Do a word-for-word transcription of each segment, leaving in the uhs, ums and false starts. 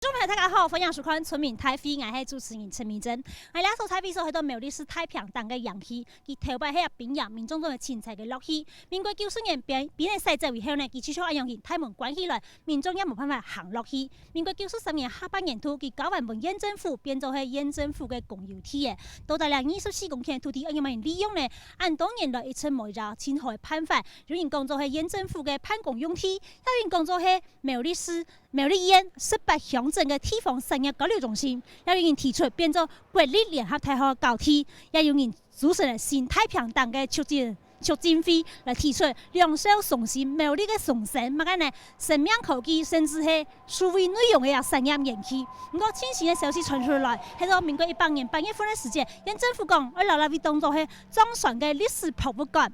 眾朋友，大家好，歡迎收看《村民大會》，𠊎係主持人陳明珍。𠊎這所在位所係到苗栗市大坪頂个營區，佢頭擺係兵營民眾中个精彩个樂趣。民國九十年兵，兵仔徙走以後呢，佢就像恁樣形大門關起來，民眾也無辦法行落去。民國九十三年下半年度，佢交還分縣政府，變做係縣政府个公有地了。到底這二十四公頃土地愛仰般利用呢？恁多年來一直無一隻盡好个辦法。有人講做係縣政府个辦公用地，也有人講做係苗栗市 苗栗縣十八鄉鎮个地方產業交流中心，也有人提出變做國立聯合大學校地，也有人組成了新大坪頂个促進促進會來提出兩校雙星、苗栗个雙星，麼个呢，生命科技，甚至係數位內容个產業園區。毋過，最新个消息傳出來，係到民國一百年八月份个時節，縣政府講，愛摎這位當做係藏傳个歷史博物館。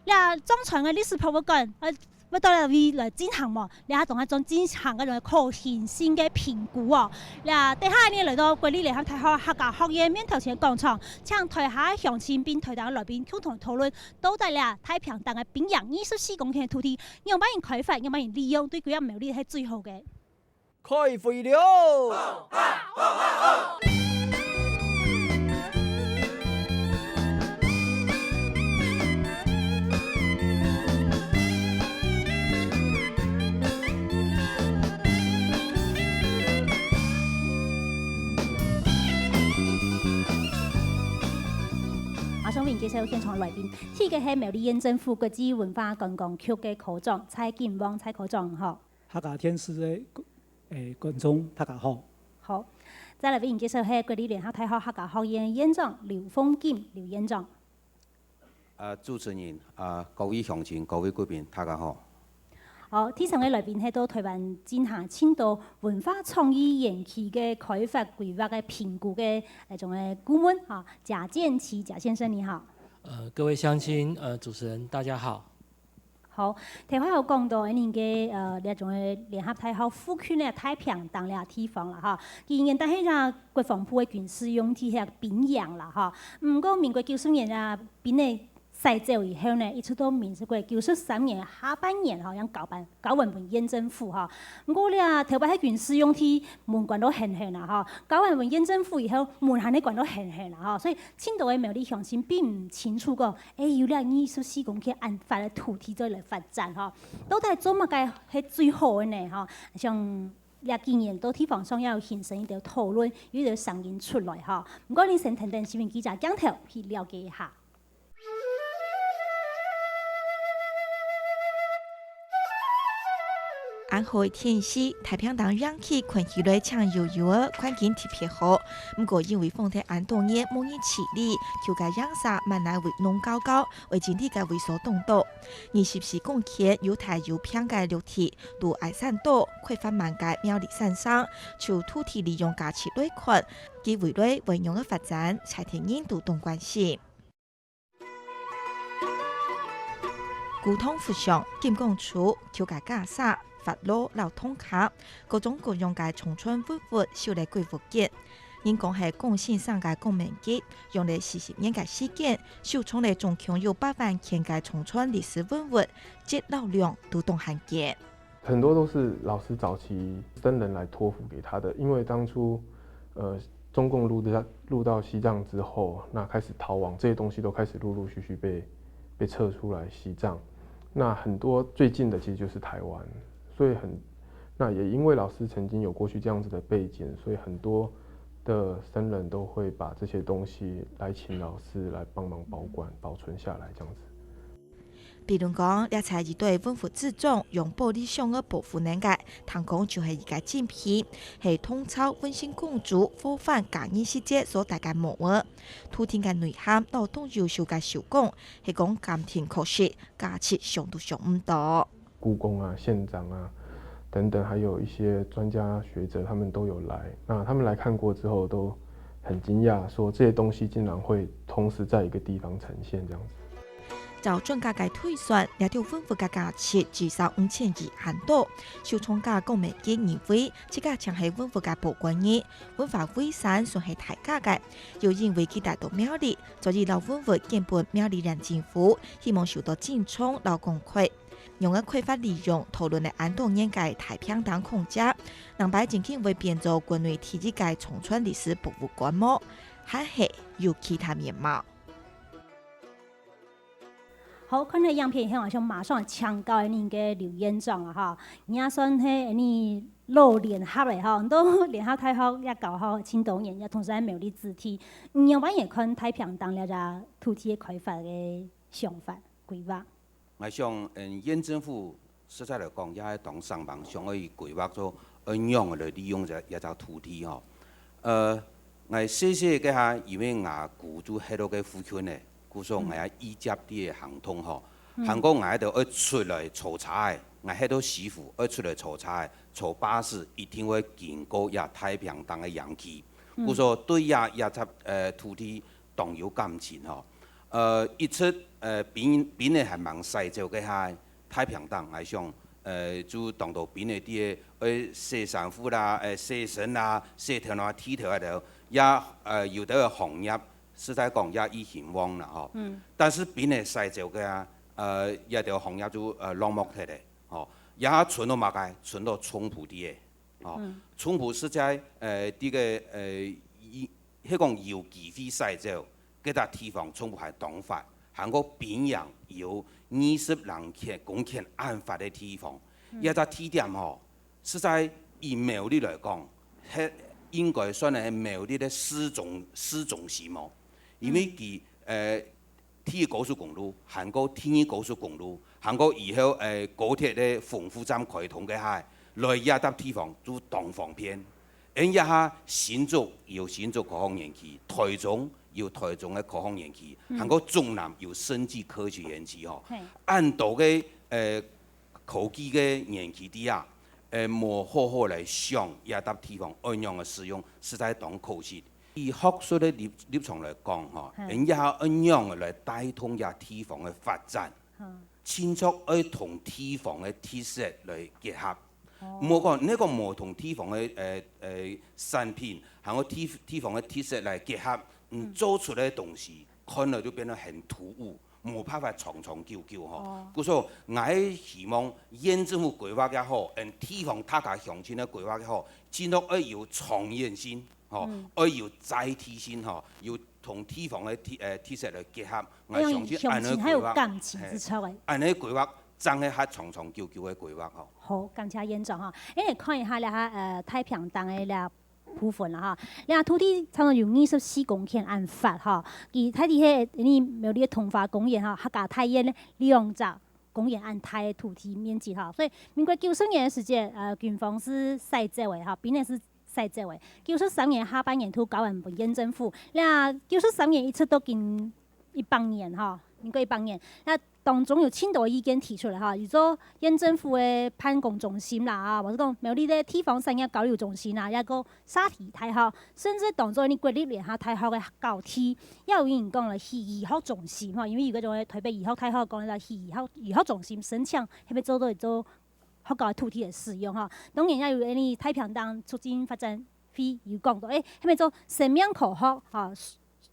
這藏傳个歷史博物館，呃， 會到哪位來進行無？這下當下正進行該種可行性个評估哦。這等下呢，來到國立聯合大學客家學院面頭前个廣場，請台下鄉親並台頂个來賓共同討論，到底這大坪頂个兵營二十四公頃个土地，仰般形開發，仰般形利用，對歸個苗栗係最好个。 開會了！馬上為你介紹現場來賓，第一個係苗栗縣政府國際文化觀光局个科長蔡錦旺蔡科長，吼。 客家電視个，誒，觀眾，大家好。好，再來為你介紹係國立聯合大學客家學院院長劉鳳錦劉院長。啊，主持人，啊，各位鄉親，各位貴賓，大家好。好，第三個來賓係到台灣進行盡多文化創意園區个開發規劃个評估个，呃，種个顧問，哈，賈建騏賈先生，你好。呃，各位鄉親，呃，主持人，大家好。 好，頭下有講到恁樣个，呃，這種个聯合大學附近个大坪頂這地方啦，哈。既然但係這國防部个軍事用地係兵營啦，哈。毋過民國九十年啊，兵仔徙走以後呢，一直到民國九十三年下半年，哈，正交還交還分縣政府，哈。毋過這頭擺係軍事用地，門關到緪緪啦，哈。交還分縣政府以後，門還係關到緪緪啦，哈。所以盡多个苗栗鄉親並毋清楚講， 誒，有這二十四公頃恁闊个土地做來發展吼，到底做麼个係最好个呢？吼，像這幾年到地方上也有形成一條討論，有一條聲音出來吼。毋過，你先跈等新聞記者鏡頭去了解一下。 恁好个天時，大坪頂營區看起來淨幽幽仔，環境特別好。毋過因為荒忒恁多年無人處理，舊个營舍滿哪位攏高高，愛整理个位所當多。二十四公頃又大又平个綠地，都愛徙到開發慢个苗栗山上，就土地利用價值來看，佢未來會仰仔發展，在地人都當關心。 古董佛像、金剛杵、舊个袈裟、法螺摎銅鉗，各種各樣个藏傳文物收了歸屋緊。人講係江先生个江明吉，用了四十年个時間，收藏了總共有八萬件个藏傳歷史文物，質摎量都當罕見。 很多都是老師早期僧人來託付給他的，因為當初，呃，中共入到，入到西藏之後，那開始逃亡，這些東西都開始陸陸續續被，被撤出來西藏。那很多最近的其實就是台灣，所以很，那也因為老師曾經有過去這樣子的背景，所以很多的僧人都會把這些東西來請老師來幫忙保管、保存下來這樣子。 比如講，這在一堆文物之中，用玻璃箱仔保護等个，聽講就係一個珍品，係唐朝溫順公主呼喚嫁人時節所戴个帽仔。圖騰个內涵摎當優秀个手工，係講鑑定確實，價值想都想毋到。故宮啊、縣長啊等等，還有一些專家學者，他們都有來。那他們來看過之後，都很驚訝，說這些東西竟然會同時在一個地方呈現這樣子。 照專家个推算，這兜文物个價值至少五千二恁多。收藏家江明吉認為，自家正係文物个保管人，文化遺產算係大家个。又因為佢戴到苗栗，所以摎文物捐分苗栗縣政府，希望受到尊重摎公開。仰仔開發利用討論个恁多年个大坪頂空間，能擺正經會變做國內第一个長春歷史博物館無？還係有其他面貌？好，看到影片以後，𠊎想馬上請教恁个劉院長了哈。你也算係恁个老聯合了哈，你到聯合大學也教學盡多年，也同時還苗栗子弟。你仰般也看大坪頂這隻土地个開發个想法、規劃？ 𠊎想，嗯，縣政府實在來講，也係當生猛，想愛規劃做仰般來利用這，這隻土地吼。呃，𠊎細細該下，因為吾姑就歇到該附近呢，故所𠊎也意接佢个行動吼。還過𠊎兜愛出來坐車仔，𠊎歇到西湖愛出來坐車仔，坐巴士一定會經過這大坪頂个營區。故所對這，這隻，呃，土地當有感情吼。 呃，一直，呃，兵，兵仔還吂徙走該下，大坪頂，𠊎想，呃，就當多兵仔在該，呃，洗衫褲啦，呃，洗身啦，洗頭啦，剃頭啊，也，呃，有兜个行業，實在講也已興旺啦吼。但是兵仔徙走該下，呃，這兜行業就，呃，落寞忒了吼。這下伸到麼个？伸到總舖在該吼。總舖實在，呃，這个，呃，一，係講有機會徙走， 該搭地方全部還當闊，還過兵營有二十零公頃恁闊个地方。這搭地點吼，實在以苗栗來講，係應該算係苗栗个市中，市中心哦。因為佢，呃，第一高速公路，還過第二高速公路，還過以後，呃，高鐵个豐富站開通个下，來這搭地方就當方便。 因這下新竹有新竹科學園區，臺中有臺中个科學園區，還過竹南有生技科學園區吼。恁多个，呃，科技个園區在啊，呃，無好好來想這搭地方仰般个使用，實在當可惜。以學術个立，立場來講吼，𠊎這下仰般來帶動這地方个發展，盡著愛同地方个特色來結合。 莫講，你講無同地方个，呃，呃，產品，還有地，地方个特色來結合，嗯，做出來个東西，看了就變得很突兀，無辦法長長久久吼。故所，𠊎希望縣政府規劃也好，嗯，地方大家鄉親个規劃也好，盡量愛有長遠性，吼，愛有在地性，吼，有同地方个特，呃，特色來結合。𠊎相信恁樣个規劃，還有感情之處个。恁樣个規劃，正係較長長久久个規劃吼。 好，感謝院長哈。誒，看一下這下，呃，大坪頂个這部分啦哈。這土地差不多有二十四公頃恁闊哈。佢大體係，你苗栗个桐花公園哈，客家大院呢，兩隻公園恁大个土地面積哈。所以民國九十年个時節，呃，軍方係徙走个哈，兵仔係徙走个。九十三年下半年就交還分縣政府。這九十三年一直到今一百年哈，民國一百年。這 當中有盡多意見提出來哈，有做縣政府个辦公中心啦，啊，或者講苗栗个地方產業交流中心啊，也有社區大學，甚至當做你國立聯合大學个校地，也有人講來起醫學中心哈，因為有該種个臺北醫學大學講來起醫學，醫學中心申請，係毋係做到做學校个土地个使用哈。當然也有恁呢大坪頂促進發展會有講到，誒，係毋係做生命科學哈，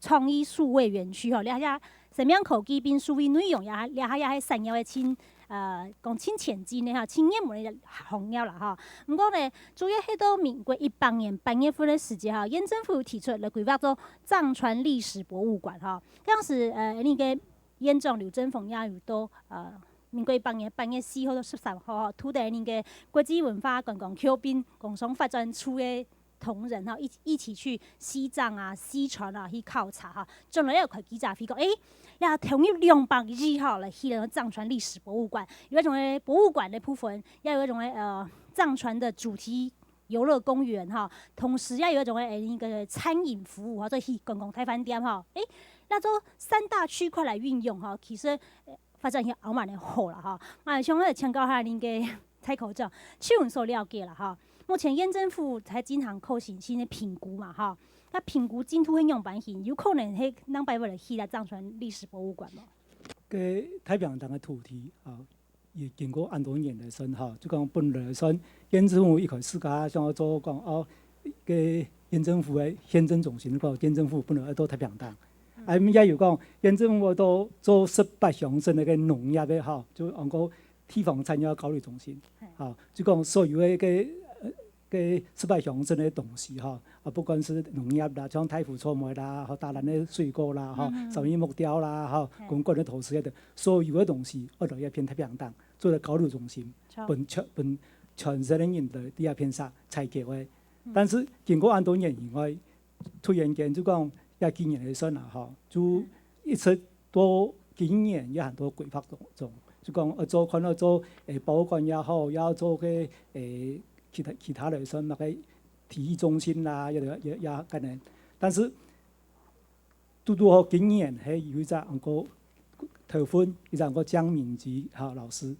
創意數位園區吼，這下生命科技並數位內容也，這下也係產業个盡，呃，講盡前進个哈，盡熱門个行業啦哈。毋過呢，主要係到民國一百年八月份个時節哈，縣政府有提出來規劃做藏傳歷史博物館哈。當時，呃，那個縣長劉振峰也有到，呃，民國一百年八月四號到十三號哈，都在那個國際文化觀光局並工商發展處个 同仁哈，一，一起去西藏啊、西川啊去考察哈，轉來又開記者會講，誒，也投入兩百億哈，來起了藏傳歷史博物館，有一種个博物館个部分，也有一種个，呃，藏傳个主題遊樂公園哈，同時也有一種个，誒，一個餐飲服務哈，做起觀光大飯店哈，誒，那做三大區塊來運用哈，其實，呃，發展也還蠻好了哈。那想要請教下恁个 蔡科長，就你所了解啦哈，目前縣政府在進行可行性个評估嘛哈，該評估進度係仰般形？有可能係下擺會來起來藏傳歷史博物館無？該大坪頂个土地啊，也經過恁多年來算哈，就講本來算縣政府一開始佢想要做講哦，該縣政府个行政中心，講縣政府本來愛到大坪頂，啊，也有講縣政府愛到做十八鄉鎮个農業个哈，就講地方產業交流中心，吼，就講所有个个个十八鄉鎮个東西吼，啊，不管是農業啦，像大湖草莓啦，吼，大蘭个水果啦，吼，三義木雕啦，吼，公館个陶瓷个，所有个東西，愛來一片太平洋，做个交流中心，分全分全省个人來這一片上採購个。但是經過恁多年以外，突然間就講，這幾年來算啦，吼，就一直到今年也還在規劃中，就講愛做，看愛做，誒，博物館也好，也愛做个，誒，其他其他來算，麼个體育中心啦，也也也也可能。但是拄拄好今年係有一隻恁个頭份，一隻恁个江明吉哈老師，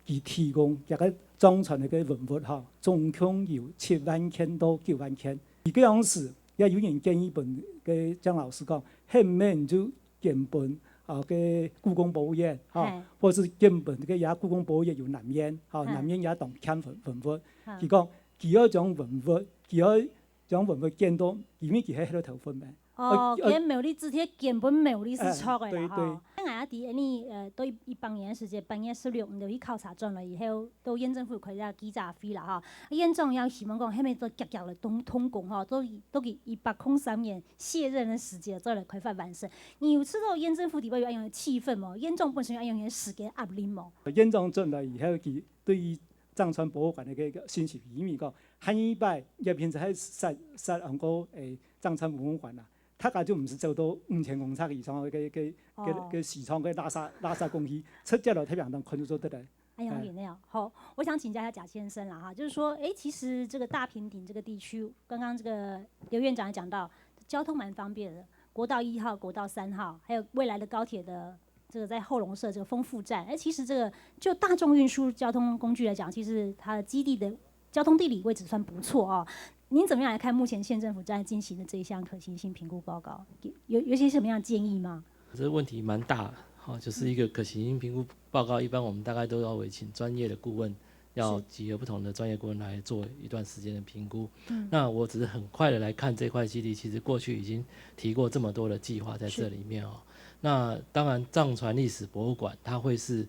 佢提供這个藏傳个文物哈，總共有七萬件到九萬件。佢該當時也有人建議分个江老師講，係毋係你就捐分啊个故宮博物院哈，或者是捐分个也故宮博物院有南院哈，南院也當欠文文物。佢講佢愛將文物，佢愛將文物捐到，因為佢係該个頭份咩？ 哦，捐苗栗紙鐵捐分苗栗市場个啦，吼。𠊎也知，你呃，到一一八年个時節，八月十六，你就去考察轉來以後，到縣政府開隻記者會啦，吼。縣長也希望講，係毋係做遽遽來動動工吼，到到佢一八空三年卸任个時節，再來開發完成。你有知道縣政府底背有恁樣个氣氛無？縣長本身有恁樣个時間壓力無？縣長轉來以後，佢對於藏傳博物館个个信息，因為講，下一擺也變成還設設恁个誒藏傳博物館啦。 大家就毋使走到五千公尺以上个个个个市場个垃圾垃圾工具，直接來太平洋看就做得了。哎呀，原來哦，好，我想請教一下賈先生啦哈，就是說，哎，其實這個大平頂這個地區，剛剛這個劉院長也講到，交通蠻方便的，國道一號、國道三號，還有未來的高鐵的這個在後龍社這個豐富站，哎，其實這個就大眾運輸交通工具來講，其實它的基地的交通地理位置算不錯哦。您怎麼樣來看目前縣政府正在進行的這一項可行性評估報告？有有有些什麼樣的建議嗎？這個問題蠻大的，哈，就是一個可行性評估報告，一般我們大概都要委請專業的顧問，要集合不同的專業顧問來做一段時間的評估。那我只是很快的來看這塊基地，其實過去已經提過這麼多的計劃在這裡面哦。那當然，藏傳歷史博物館它會是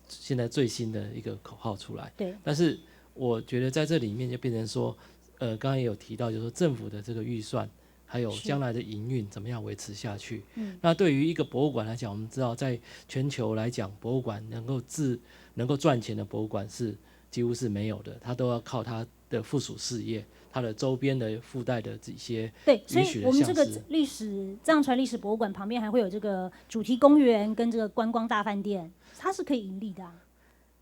現在最新的一個口號出來。對。但是我覺得在這裡面就變成說，呃，剛剛也有提到，就是說政府的這個預算，還有將來的營運怎麼樣維持下去。那對於一個博物館來講，我們知道在全球來講，博物館能夠自能夠賺錢的博物館是幾乎是沒有的，它都要靠它的附屬事業，它的周邊的附帶的這些對，所以我們這個歷史藏傳歷史博物館旁邊還會有這個主題公園跟這個觀光大飯店。 它是可以盈利的啊。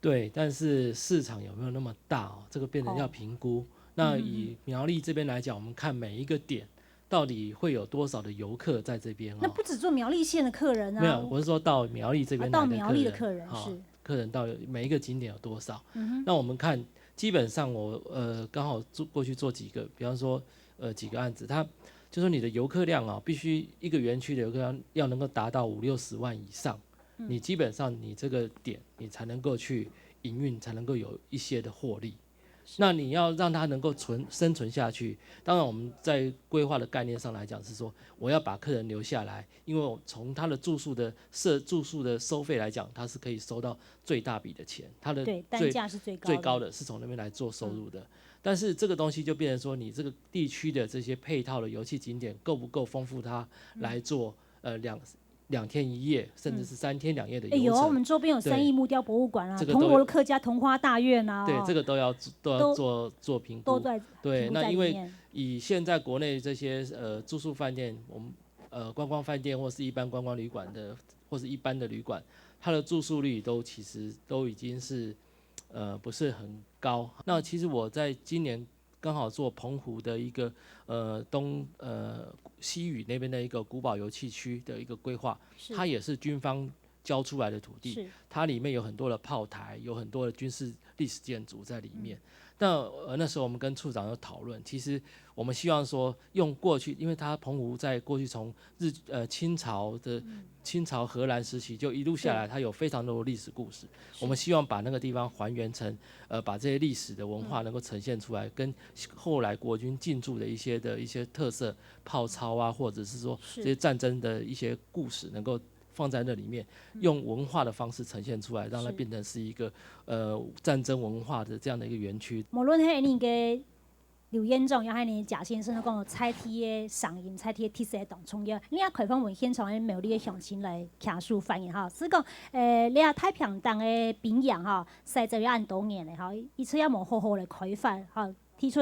對，但是市場有沒有那麼大哦？這個變成要評估。那以苗栗這邊來講，我們看每一個點到底會有多少的遊客在這邊哦。那不只做苗栗縣的客人啊。沒有，我是說到苗栗這邊來的客人，啊，到苗栗的客人是。客人到每一個景點有多少？那我們看，基本上我呃剛好做過去做幾個，比方說呃幾個案子，它就說你的遊客量啊，必須一個園區的遊客量要能夠達到五六十萬以上。 你基本上你這個點你才能夠去營運，才能夠有一些的獲利。那你要讓它能夠存生存下去，當然我們在規劃的概念上來講是說，我要把客人留下來，因為我從他的住宿的設住宿的收費來講，它是可以收到最大筆的錢，它的對，單價是最高的。最高的是從那邊來做收入的。但是這個東西就變成說，你這個地區的這些配套的遊憩景點夠不夠豐富它來做呃兩 兩天一夜，甚至是三天兩夜的遊程。哎呦，我們周邊有三義木雕博物館啊，同我的客家桐花大院啊，對，這個都要都要做做評估。都在對，那因為以現在國內這些呃住宿飯店，我們呃觀光飯店或是一般觀光旅館的，或是一般的旅館，它的住宿率都其實都已經是呃不是很高。那其實我在今年 剛好做澎湖的一個呃東呃西嶼那邊的一個古堡遊憩區的一個規劃，它也是軍方交出來的土地，它裡面有很多的炮台，有很多的軍事歷史建築在裡面。那呃那時候我們跟處長有討論，其實我們希望說用過去，因為它澎湖在過去從日呃清朝的清朝荷蘭時期就一路下來，它有非常多的歷史故事。我們希望把那個地方還原成呃把這些歷史的文化能夠呈現出來，跟後來國軍進駐的一些的一些特色，炮操啊，或者是說這些戰爭的一些故事，能夠放在那里面，用文化的方式呈现出来，让它变成是一个呃战争文化的这样的一个园区。無論係你个劉院長，也係你賈先生講在地个聲音、在地个特色當重要。你也開放分現場个苗栗个鄉親來擎手發言哈，係講，呃，你啊太平洋个邊緣哈，徙走有恁多年了哈，一直也無好好个開發哈，提出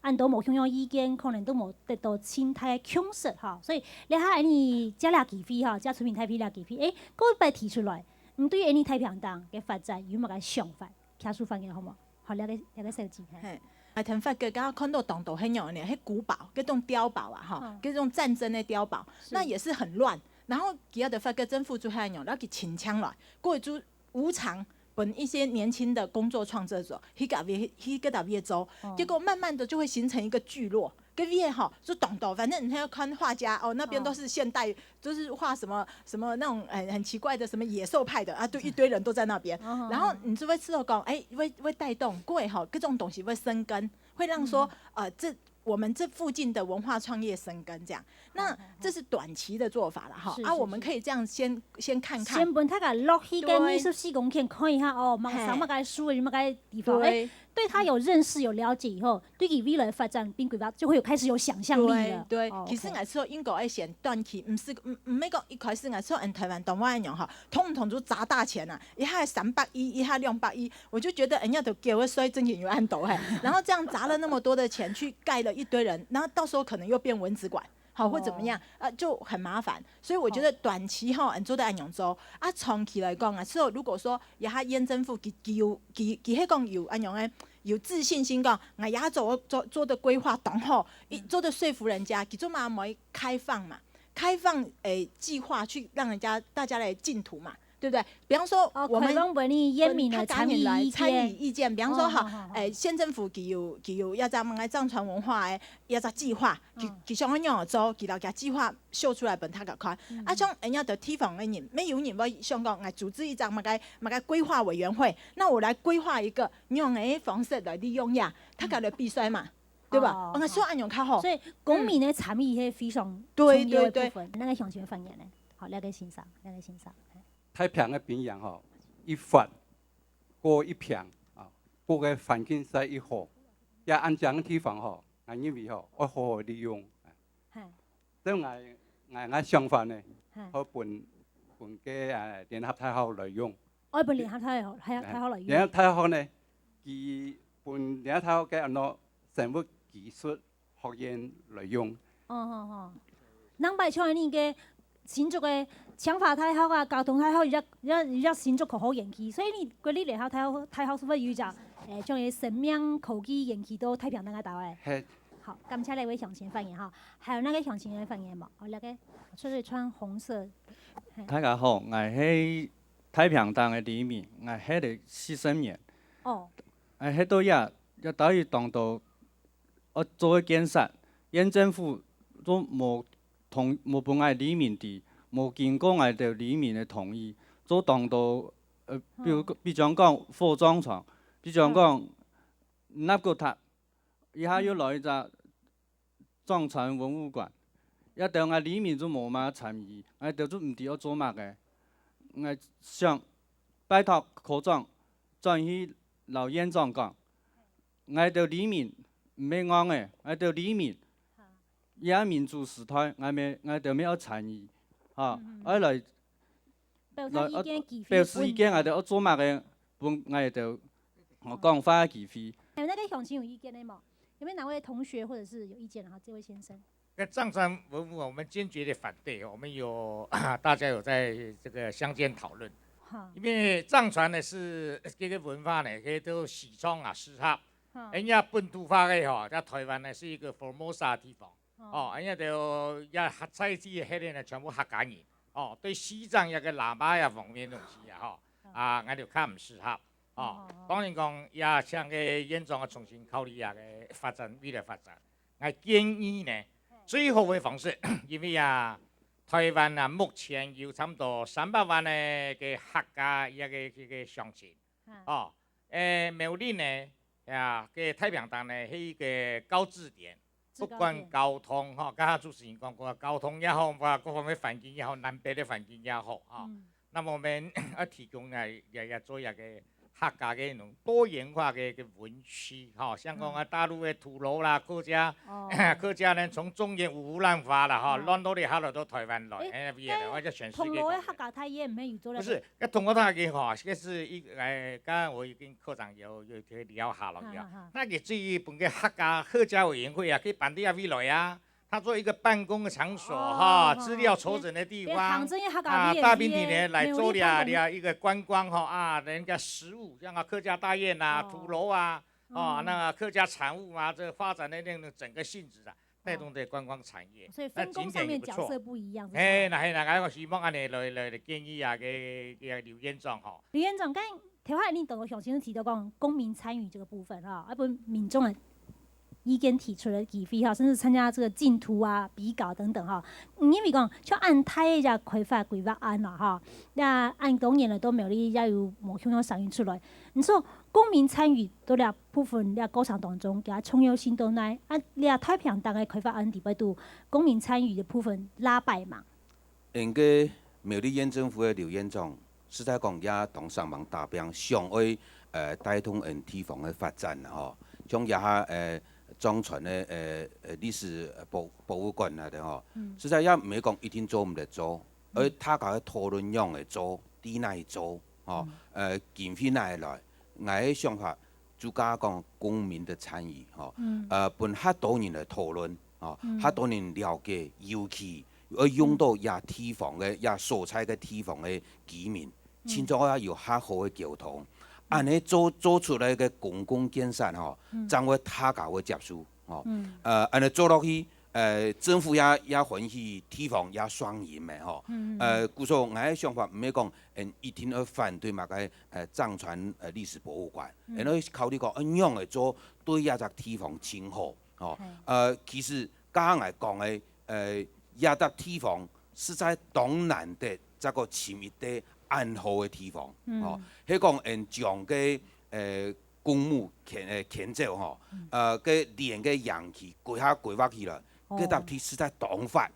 恁多無共樣意見，可能都無得到盡大个共識哈。所以這下你借這機會哈，借出名大會這機會，誒，各位提出來，你對𫣆俚太平洋个發展有麼个想法？擎手發言好無？好，這个這个小姐，嘿。嘿，𠊎聽發覺，剛剛看到當多係仰呢，係古堡，該種碉堡啊，哈，嗯。該種戰爭的碉堡，是。那也是很亂。然後其他的發覺政府就係仰，然後佢清腔來，過去就無償分一些年輕的工作創作者，去該位去該搭位做，哦。結果慢慢的就會形成一個聚落。該位吼，就當多，反正你看畫家哦，那邊都是現代，哦。就是畫什麼什麼那種很很奇怪的什麼野獸派的啊，對，一堆人都在那邊。哦。然後你就會知道講，哎，會會帶動，過後吼，各種東西會生根，會讓說，嗯。呃，這我們這附近的文化創業生根這樣。那這是短期的做法了哈。是，啊，是，我們可以這樣先先看看。先分大家落去个，對。二十四公頃看一下哦，麼个，嘿。麼个樹，麼个地方，對。哎，對它有認識、有了解以後，對佢未來發展並規劃就會有開始有想像力了。對，對。哦，其實，OK。𠊎說應該愛先短期，毋係毋毋係講一開始，𠊎說嗯台灣當晚樣哈，通通都砸大錢啊，一下三百億，一下兩百億，我就覺得人家都給我衰，真的有恁多嘿。然後這樣砸了那麼多的錢去蓋了一堆人，然後到時候可能又變蚊子館。 好，或怎麼樣，哦。呃，就很麻煩。所以我覺得短期吼，你做得恁樣做。啊，長期來講啊，所以如果說，這下縣政府佢佢有佢佢係講有恁樣个，有自信心講，𠊎這下做做做的規劃當好，一做得說服人家，佢做麼个毋愛開放嘛？開放，誒，計劃去讓人家大家來競圖嘛。 對不對？比方說，哦，我們開放分你縣民來參與意見。分客家人來參與意見。比方說，哈，哦，哦，哦。誒，縣政府佢有佢有一隻麼个藏傳文化个一隻計劃，佢嗯。佢想愛仰般做，佢摎佢計劃秀出來分大家看。嗯。啊，像人家的地方个人，乜有人會想講，來組織一隻麼个麼个規劃委員會，那我來規劃一個用个方式來利用呀，大家來比賽嘛，對吧？哦，哦，想恁樣較好。所以公民的參與係非常重要的部分。嗯。對，對，對。該个鄉親發言呢？好，該个先生，該个先生。 太平个邊緣吼，一闊過一平啊，過个環境實在一好，也恁靚个地方吼，𠊎認為吼，愛好好利用。嘿。這𠊎𠊎𠊎想法呢，嘿。好分分个誒聯合大學來用。愛分聯合大學，大學，大學來用。聯合大學呢，佢分聯合大學个安到生物技術 學院來用。哦，哦，哦。另擺像你个新竹个清華大學啊、交通大學，有隻有隻有隻新竹科學園區，所以你國立聯合大學大學係毋係有一隻，誒，像个生命科技園區在太平洋該搭誒？嘿。好，感謝這位鄉親發言哈，還有哪个鄉親个發言無？哦，該个出去穿紅色。嘿。大家好，𠊎係太平洋个里民，𠊎歇了四十年。哦。𠊎歇到這，這到底當多 愛做个建設，縣政府都無同無分𠊎里民知，無經過𠊎兜里民个同意，做當多，呃，比如，嗯。比將講火葬場，比將講，嗯。納骨塔，這下又來一隻藏傳文物館，這兜𠊎里民都無麼參與，𠊎兜都毋知愛做麼个。𠊎想拜託科長轉去摎縣長講， 𠊎兜里民毋係戇个，𠊎兜里民，哈。這民主時代，𠊎兜𠊎兜乜愛參與，哈，嗯，嗯。愛來表達意見个機會，來，表示意見，分𠊎兜愛做麼个，分𠊎兜，哦，講話个機會。還有哪个鄉親有意見个無？有沒有哪位同學或者是有意見啊？這位先生。 該藏傳文物啊，我們堅決的反對。我們有大家有在這個鄉間討論，哈。因為藏傳呢是這個文化呢，這都西藏啊、西藏，哈。人家本土化个吼，在台灣呢是一個Formosa的地方，哈。哦，人家都也客在地个呢，全部客家人，哦，對西藏這個喇嘛呀方面東西啊，吼，哈。啊，𠊎就較毋適合。 哦，哦，哦。當然講，也請該縣長啊重新考慮啊，該發展，未來發展。𠊎建議呢，嘿。最好个方式，因為啊，台灣啊，目前有差不多三百萬个該客家一個，一個鄉親。嗯。哦，誒，苗栗呢，啊，該太平洋呢，係一個交誌點。不管交通吼，剛剛主持人講過，交通也好，各方面環境也好，南北个環境也好啊。嗯。那麼我們要提供來，也，也做一個客家个那種多元化个一個文區哈，像講啊，嗯。大陸个土樓啦，客家，哦。客家呢從中原五胡亂華啦哈，哦。亂到你下來到台灣來，誒，哎，那邊的，或者全世界各地。銅鑼个客家大宴，毋係有做了？不是，該銅鑼大宴哈，這個是一，誒，剛剛我已經科長有，有，有聊下了，哈哈哈。那個至於本個客家，客家委員會啊，可以辦在該位來啊。 它做一個辦公的場所哈，哦，資料籌整的地方，變，變行政院客家委員會啊，大平頂呢來做了，沒有立法。了一個觀光哈，啊，人家食物，像啊客家大宴啊，哦。土樓啊，哦，嗯。那個客家產物啊，這個發展的那種整個性質啊，帶動這個觀光產業，哦。所以分工上面角色不一樣，那景點也不錯。是吧？嘿，那，嘿，那，我希望恁樣來，來，來建議啊，給，給劉縣長吼。劉縣長，剛 頭下你同我詳細提到講公民參與這個部分哈，啊，分民眾个意見提出个機會哈，甚至參加這個競圖啊、比稿等等哈。嗯，因為講，像恁大个這開發規劃案啦哈，那恁多年來都苗栗也有無共樣聲音出來。你說公民參與到這部分，這過程當中，佢个重要性到哪？啊，這太平洋个開發案裡背肚，公民參與个部分拉擺嘛？ 應該苗栗縣政府个劉縣長，實在講也當煞猛打拚，想愛，呃，帶動𫣆地方个發展啦吼。像這下，呃，藏傳个，呃，呃，歷史博，博物館啊个吼，嗯。實在也毋係講一定做毋得做，嗯。而大家个討論仰會做，在哪做，吼，嗯。呃，經費哪來，𠊎个想法 就加講公民个參與，吼，嗯。呃，分較多人來討論，吼，嗯。較多人了解，尤其愛用到這地方个，這所在个地方个居民，嗯。盡早愛有較好个溝通。嗯。恁樣做，做出來个公共建設，吼，嗯。正會大家會接受，吼。嗯。呃，恁樣做落去， 呃，政府也，也歡喜，地方也爽贏个吼。嗯，嗯，嗯。呃，故所𠊎个想法毋係講，嗯，一定愛反對麼个，呃，藏傳，呃，歷史博物館，嗯。然後考慮講，呃，仰會做對這隻地方盡好，吼。嘿。呃，其實剛剛𠊎講个，呃，這隻地方實在當難得，再過尋一個恁好个地方，嗯。吼。係講，嗯，將个，呃， 公墓遷，呃，遷走吼，嗯。呃，个連个園區規劃，規劃起來，哦。該搭地實在當闊。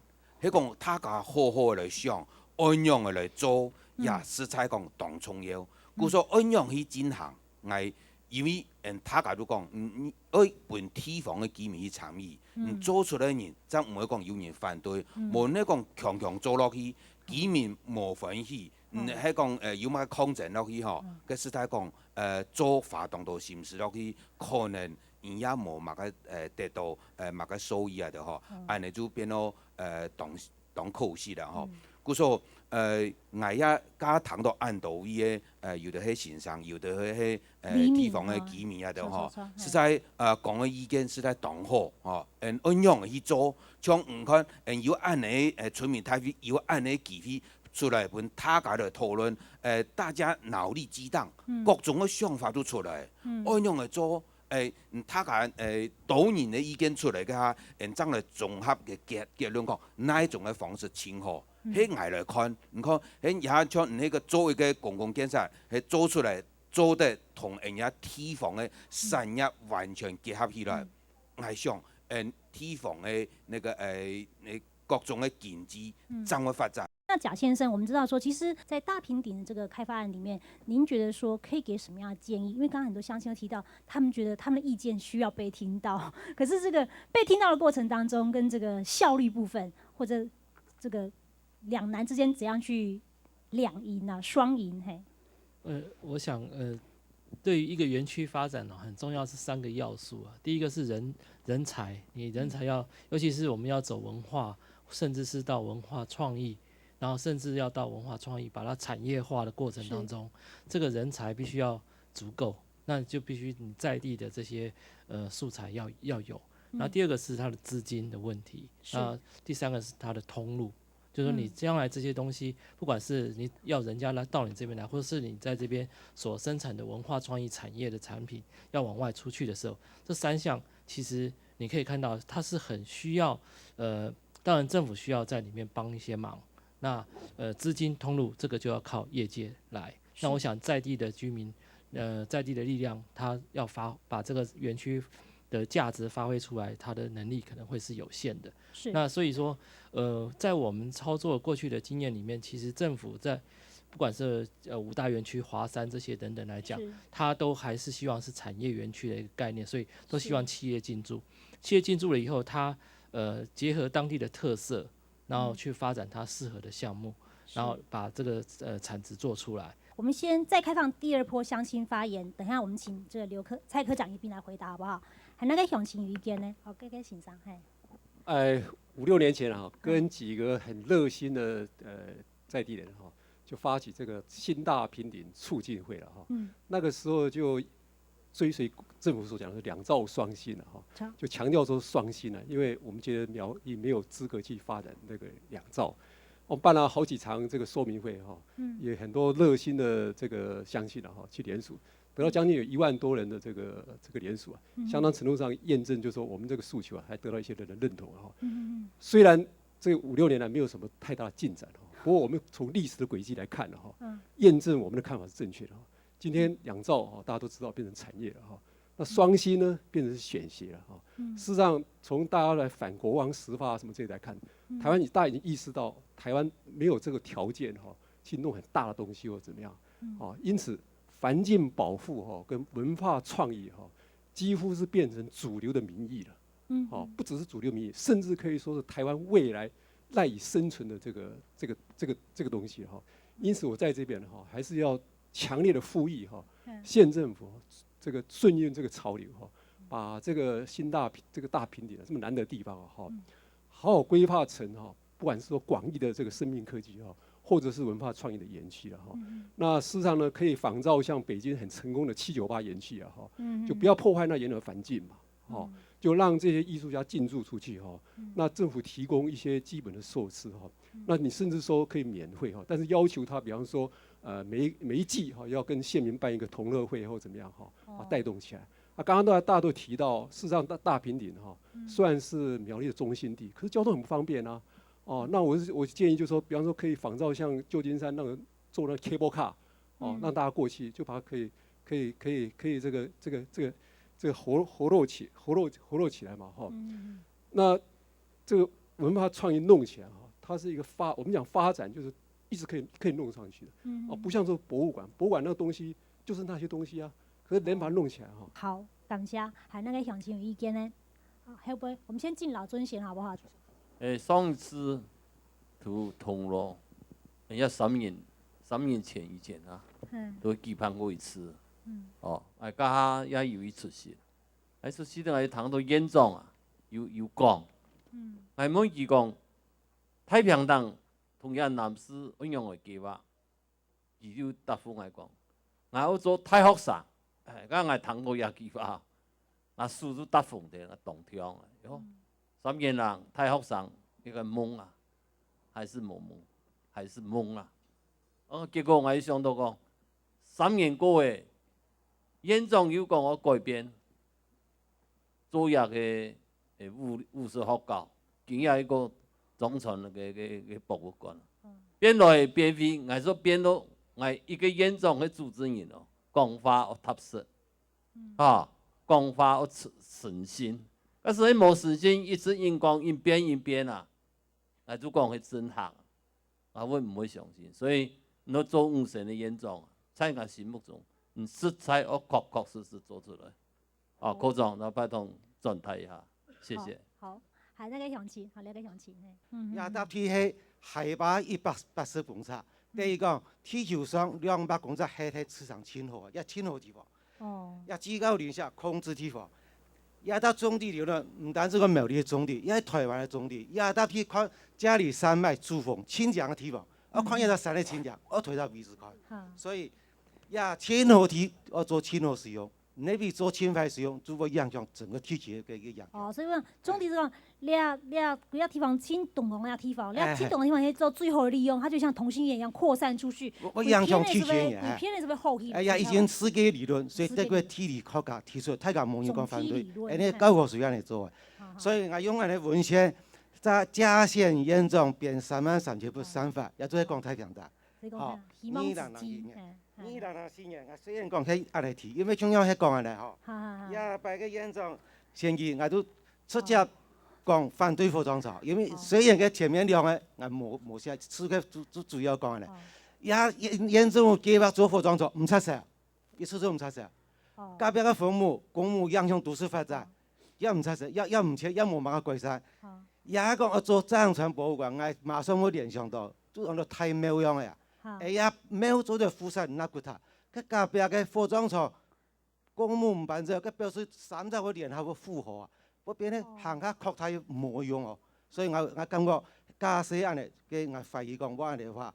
係講大家好好來想，仰般个來做，嗯。也實在講當重要。嗯。故所仰般去進行，𠊎因為，嗯，大家都講，嗯，嗯，愛分地方个居民去參與，嗯。嗯，做出來个人，正毋會講有人反對，嗯。無你講強強做落去，居民無歡喜，嗯，嗯。係講，呃，有麼个抗爭落去吼，嗯。該實在講， 呃，做花當多心思落去，可能人也無麼个，呃，得到，呃，麼个收益啊个吼，哦。恁樣就變到，呃，當，當可惜啦吼。嗯。故所，呃，𠊎也加聽到恁多位个，呃，有的係先生，有的係，係，呃，地方个居民啊个吼，民意啊。著，著，著，嘿。實在，呃，講个意見實在當好吼，嗯，仰般去做，像你看，嗯，有恁樣，呃，村民大會，有恁樣機會 出來分大家來討論，呃，大家腦力激盪，嗯。各種个想法都出來，嗯。仰般來做，呃，嗯，大家，呃，多人个意見出來个下，嗯，正來綜合个結，結論講，哪一種个方式盡好。嗯。係𠊎來看，你看，係也像你該个做一個公共建設，係做出來，做得同人家地方个產業完全結合起來。嗯。 𠊎想，嗯，地方个該个，呃，呃，各種个經濟，嗯。正會發展。那賈先生，我們知道說，其實，在大平頂的這個開發案裡面，您覺得說可以給什麼樣的建議？因為剛剛很多鄉親都提到，他們覺得他們的意見需要被聽到，可是這個被聽到的過程當中，跟這個效率部分，或者這個兩難之間怎樣去兩贏啊，雙贏，嘿？呃，我想，呃，對於一個園區發展呢，很重要是三個要素啊。第一個是人，人才，你人才要，尤其是我們要走文化，甚至是到文化創意，然後甚至要到文化創意，把它產業化的過程當中，是。這個人才必須要足夠，那就必須你在地的這些，呃，素材要，要有。那第二個是它的資金的問題，是。那第三個是它的通路。 就是說你將來這些東西，嗯。不管是你要人家來到你這邊來，或者是你在這邊所生產的文化創意產業的產品要往外出去的時候，這三項其實你可以看到它是很需要，呃，當然政府需要在裡面幫一些忙。那，呃，資金通路這個就要靠業界來。那我想在地的居民，呃，在地的力量，它要發，把這個園區的价值发挥出来，它的能力可能会是有限的。是。那所以说，呃，在我们操作过去的经验里面，其实政府在不管是呃五大园区、华山这些等等来讲，是。它都还是希望是产业园区的一个概念，所以都希望是。企业进驻。企业进驻了以后，它呃结合当地的特色，然后去发展它适合的项目，然后把这个呃产值做出来。我们先再开放第二波乡亲发言，等一下我们请这个刘科蔡科长一并来回答，好不好？还那个乡亲有意见呢？好，各位先生，嘿。哎，五六年前啊，跟几个很热心的呃在地人哈，就发起这个新大坪林促进会了哈。嗯。那个时候就追随政府所讲的两兆双星了哈，就强调说双星啊，因为我们觉得苗栗没有资格去发展那个两兆。我们办了好几场这个说明会哈，嗯，也很多热心的这个乡亲了哈去联署，得到将近有一万多人的这个这个联署啊，相当程度上验证，就是说我们这个诉求啊，还得到一些人的认同哈。虽然这五六年来没有什么太大的进展哈，不过我们从历史的轨迹来看哈，验证我们的看法是正确的哈。今天两兆哈，大家都知道变成产业了哈。那双星呢，变成是选学了哈。事实上，从大家来反国光石化什么这些来看，台湾大家已经意识到，台湾没有这个条件哈，去弄很大的东西或怎么样。哦，因此环境保护哈跟文化创意哈，几乎是变成主流的民意了。嗯，哦，不只是主流民意，甚至可以说是台湾未来赖以生存的这个这个这个这个东西哈。因此，我在这边哈，还是要强烈的呼吁哈，县政府这个顺应这个潮流哈，把这个新大这个大坪林这么难得的地方哈，好好规划成哈，不管是说广义的这个生命科技哈，或者是文化创意的园区了哈。那事实上呢，可以仿照像北京很成功的七九八园区啊哈，就不要破坏那原有的环境嘛。哦，就让这些艺术家进驻出去哈。那政府提供一些基本的设施哈，那你甚至说可以免费哈，但是要求他，比方说，呃，每每一季哈要跟县民办一个同乐会或怎么样哈，啊带动起来。啊，刚刚大家都提到，事实上大大坪林哈，虽然是苗栗的中心地，可是交通很不方便啊。哦，那我是我建议就是说，比方说可以仿照像旧金山那个做那个 cable car，哦，让大家过去就把它可以可以可以可以这个这个这个这个活活络起活络活络起来嘛哈。那这个文化创意弄起来哈，它是一个发我们讲发展就是一直可以可以弄上去的。哦，不像说博物馆，博物馆那个东西就是那些东西啊，可是人把它弄起来哈。好，感谢，还那个乡亲有意见呢？好，后背我们先敬老尊贤好不好？诶，上一次都通了，人家三年三年前以前啊，嗯，都举办过一次。嗯，哦，哎，刚好也有一出席，哎，出席的还谈到院长啊，有有讲，嗯，还问佢讲，太平洋同样南势一样个计划，佢就答复我讲，我要做大学生，哎，刚刚谈过一句话， 啊，手就搭风的，啊，當暢啊，喲。三年人大學生一個夢啊，還係無夢，還係夢啊。哦，結果𠊎想到講，三年過誒，院長又講我改變，做這個誒物物質學校，今日一個中傳个个个博物館，變來變去，𠊎說變到𠊎一個院長个主持人哦，講話哦踏實。 啊，講話愛誠誠信，假使無誠信，一直硬講硬變硬變啊，𠊎就講係真行，𠊎會毋會相信？所以你做五星个院長，在𠊎心目中，你實在愛確確實實做出來。啊，科長，那拜託轉達一下，謝謝。好，好，還有該個鄉親，好，該個鄉親，嘿，嗯，這搭地係海拔一百八十公尺，等於講地球上兩百公尺係係市場盡好，也盡好地方。 哦，也至高臨下控制地方。也到中地流呢，毋單止講苗栗个中地，也係台灣个中地，也到去看嘉里山脈主峰清江个地方，要看一到山个清江，要推到位置看。所以也盡好地要做盡好使用，你比做盡壞使用，就會影響整個地球个个影響。哦，所以講中地是講 這這幾個地方盡凍个地方，這盡凍个地方可以做最好的利用，它就像同心圓一樣擴散出去。我我影響地球呢，你偏的是不是後去？哎呀，已經世界理論，所以這個地理學家提出，大家無人講反對，總體理論哎，那高考水樣來做啊。所以我用俺的文獻，在嘉縣院長編三萬三千步三法，也做得講太平洋。所以講，希望自己，二零二四年，我雖然講係恁樣提，因為中央係講恁樣吼，哈哈哈，也擺個院長選舉，𠊎都直接講反對火葬場，因為雖然佢前面兩個，𠊎無無寫，係佢主主主要講个咧。也縣縣政府計畫做火葬場，毋掣手，一直都毋掣手。隔壁个分墓，公墓影響都市發展，也毋掣手，也也毋切，也無麼个改善。也講愛做戰爭博物館，𠊎馬上會聯想到，就講到大廟樣个啊。哎呀，廟做得富山那古塔，佢隔壁个火葬場， 公墓毋搬走，該表示三隻會聯合會符合啊，會變成行較擴大無用哦。所以𠊎𠊎感覺假使恁呢，該𠊎懷疑講無恁呢个話，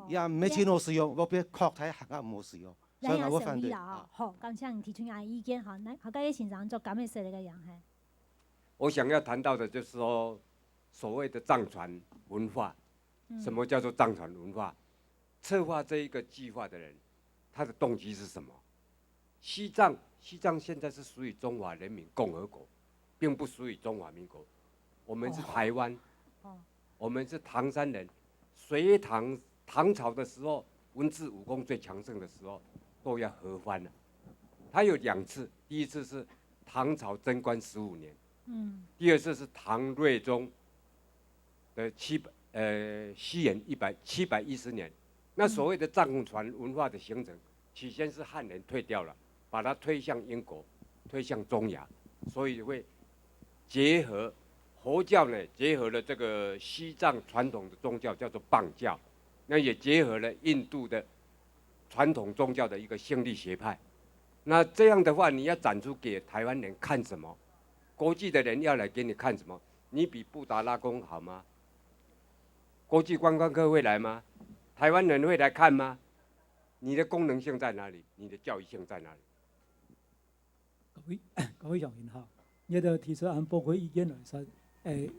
也毋係真好使用，會變擴大行較無使用，所以𠊎會反對。啊，好，感謝你提出你个意見哈。來，好，該位先生做感覺係這個樣嘿。我想要談到的就是說，所謂的藏傳文化，什麼叫做藏傳文化？策划这一个计划的人，他的动机是什么？西藏，西藏现在是属于中华人民共和国，并不属于中华民国。我们是台湾，我们是唐山人。隋唐唐朝的时候，文治武功最强盛的时候，都要合欢了。他有两次，第一次是唐朝贞观十五年，嗯，第二次是唐睿宗的七百呃西元一百七百一十年。那所谓的藏传文化的形成，起先是汉人退掉了，把它推向英国，推向中亚，所以会结合佛教呢，结合了这个西藏传统的宗教叫做藏教，那也结合了印度的传统宗教的一个兴利学派。那这样的话，你要展出给台湾人看什么？国际的人要来给你看什么？你比布达拉宫好吗？国际观光客会来吗？台湾人会来看吗？你的功能性在哪里？你的教育性在哪里？各位各位乡亲哈，你个提出恁寶貴意見來說，誒，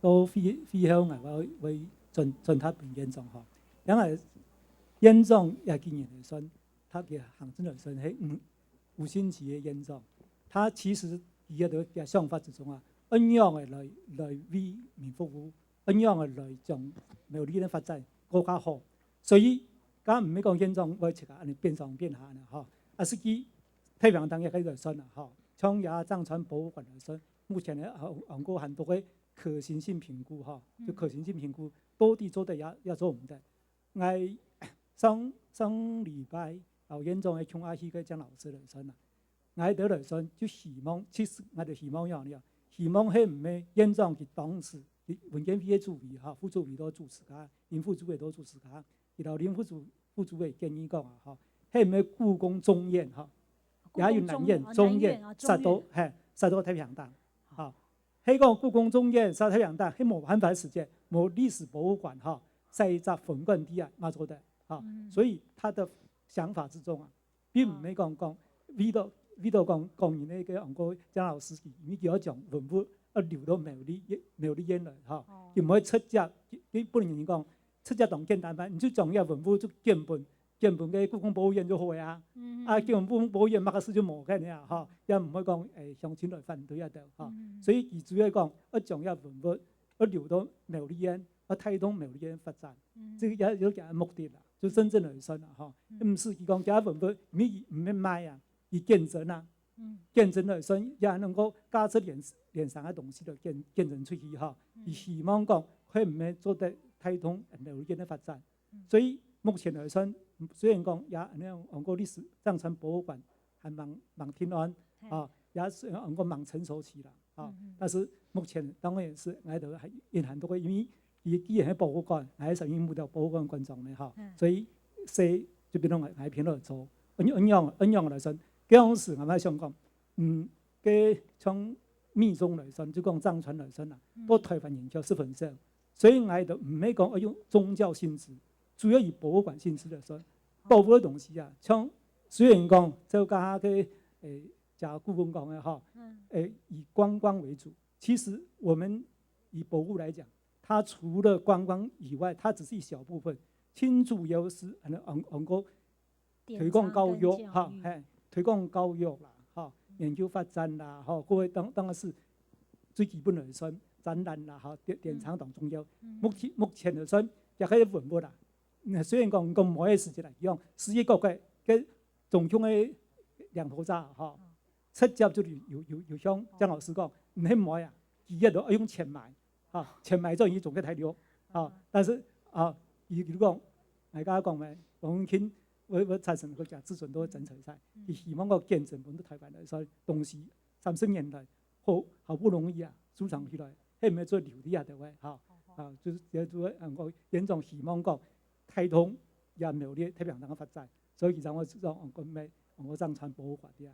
到會會後𠊎會會轉轉達分縣長哈。因為縣長也既然來算，他个行政來算係五五星級个縣長，他其實佢个个想法之中啊，恁樣个來來為民服務，恁樣个來將苗栗个發展過較好。所以，敢毋係講縣長會自家恁樣變上變下呢，吼，啊，實際 太平洋當也可以來算啦，吼。像也藏傳博物館來算，目前呢，還還過很多个可行性評估，吼，就可行性評估到底做得也也做毋得。𠊎上上禮拜，老縣長个共下去个江老師來算啦。𠊎兜來算，就希望，其實𠊎兜希望樣呢，希望係毋係縣長佢當時，文建會个主委，吼，副主委都主持个，林副主委都主持个， 佢摎林副主副主委建議講啊，吼，係毋係故宮中院吼，也有南院、中院，煞到係煞到太平洋，吼，係講故宮中院煞太平洋，係無辦法个時節，無歷史博物館吼，設一隻分館地啊，嘛做得，吼，所以他的想法之中啊， 並毋係講講為著為著講講人个个講過江老師佢，因為佢愛將文物愛留到苗栗苗栗縣來吼，佢毋會直接，佢佢本人講直接當簡單嘛，你就將這文物就捐分捐分个故宮博物院就好个啊，啊捐分故宮博物院麼个事就無个啊吼，也毋會講誒鄉親來反對啊兜吼，所以佢主要講愛將這文物愛留到苗栗縣，愛帶動苗栗縣發展，這个也有佢个目的啦。 就真正來算啦吼，毋使佢講厥文物毋毋免賣啊，佢見證啊，見證來算也能夠價值連連城个東西就見見證出去吼。佢希望講，係毋係做得帶動苗栗个發展。所以目前來算，雖然講也恁樣，往過歷史藏傳博物館還吂吂定案，吼，也係往過吂成熟期啦。 吼，但是目前當然係𠊎兜還隱含到个，因為佢既然係博物館，𠊎係屬於木雕博物館館長呢吼，所以這就變成𠊎𠊎偏來做。恁樣恁樣恁樣來算，該當時𠊎嘛想講，嗯，該像密宗來算，就講藏傳來算啦，到台灣人口十分少，所以𠊎兜毋係講愛用宗教性質，主要以博物館性質來算。博物个東西啊，像雖然講就講下个誒 像故宮講个吼，誒，以觀光為主。其實我們以博物來講，它除了觀光以外，它只是一小部分，盡主要係恁樣，恁樣講推廣教育哈，嘿，推廣教育啦，哈，研究發展啦，哈，各位當當然係最基本个算展覽啦，哈，典典藏當重要。目前目前个算也可以文物啦。雖然講講無个時節來講，世界各國个 總共个領導者吼，直接就有有有有向張老師講，毋係買啊，佢一路愛用錢買，啊，錢買咗佢總个大陸，啊，但是啊，佢佢講，大家講咩，黃文欽會會產生个價值全都會爭取晒，佢希望个見證分到台灣來，所以東西三十年來，好好不容易啊，收藏起來，係毋係做留底下个位，哈，啊，就是也就會，嗯，我院長希望講，帶動也苗栗太平洋个發展，所以其實我就講，講咩，我正傳播法的啊。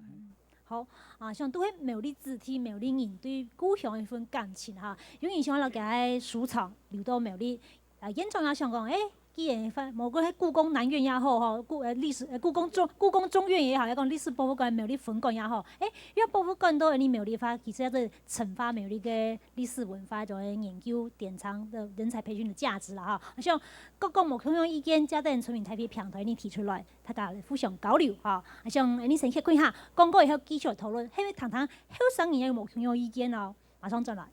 好啊，像都係苗栗子弟、苗栗人對故鄉一份感情哈，有影響了佢个收藏留到苗栗。啊，院長也想講，誒，既然發，無論係故宮南院也好，吼，故呃歷史呃故宮中故宮中院也好，也講歷史博物館苗栗分館也好，誒，要博物館到你苗栗發，其實要係深化苗栗个歷史文化，就係研究典藏的人才培訓的價值了哈。像各個無共樣意見，加等村民台北平台你提出來。 大家來互相交流哈。啊，像恁呢先歇睏下，廣告以後繼續討論，係毋係談談後生人有無共樣意見哦？馬上轉來。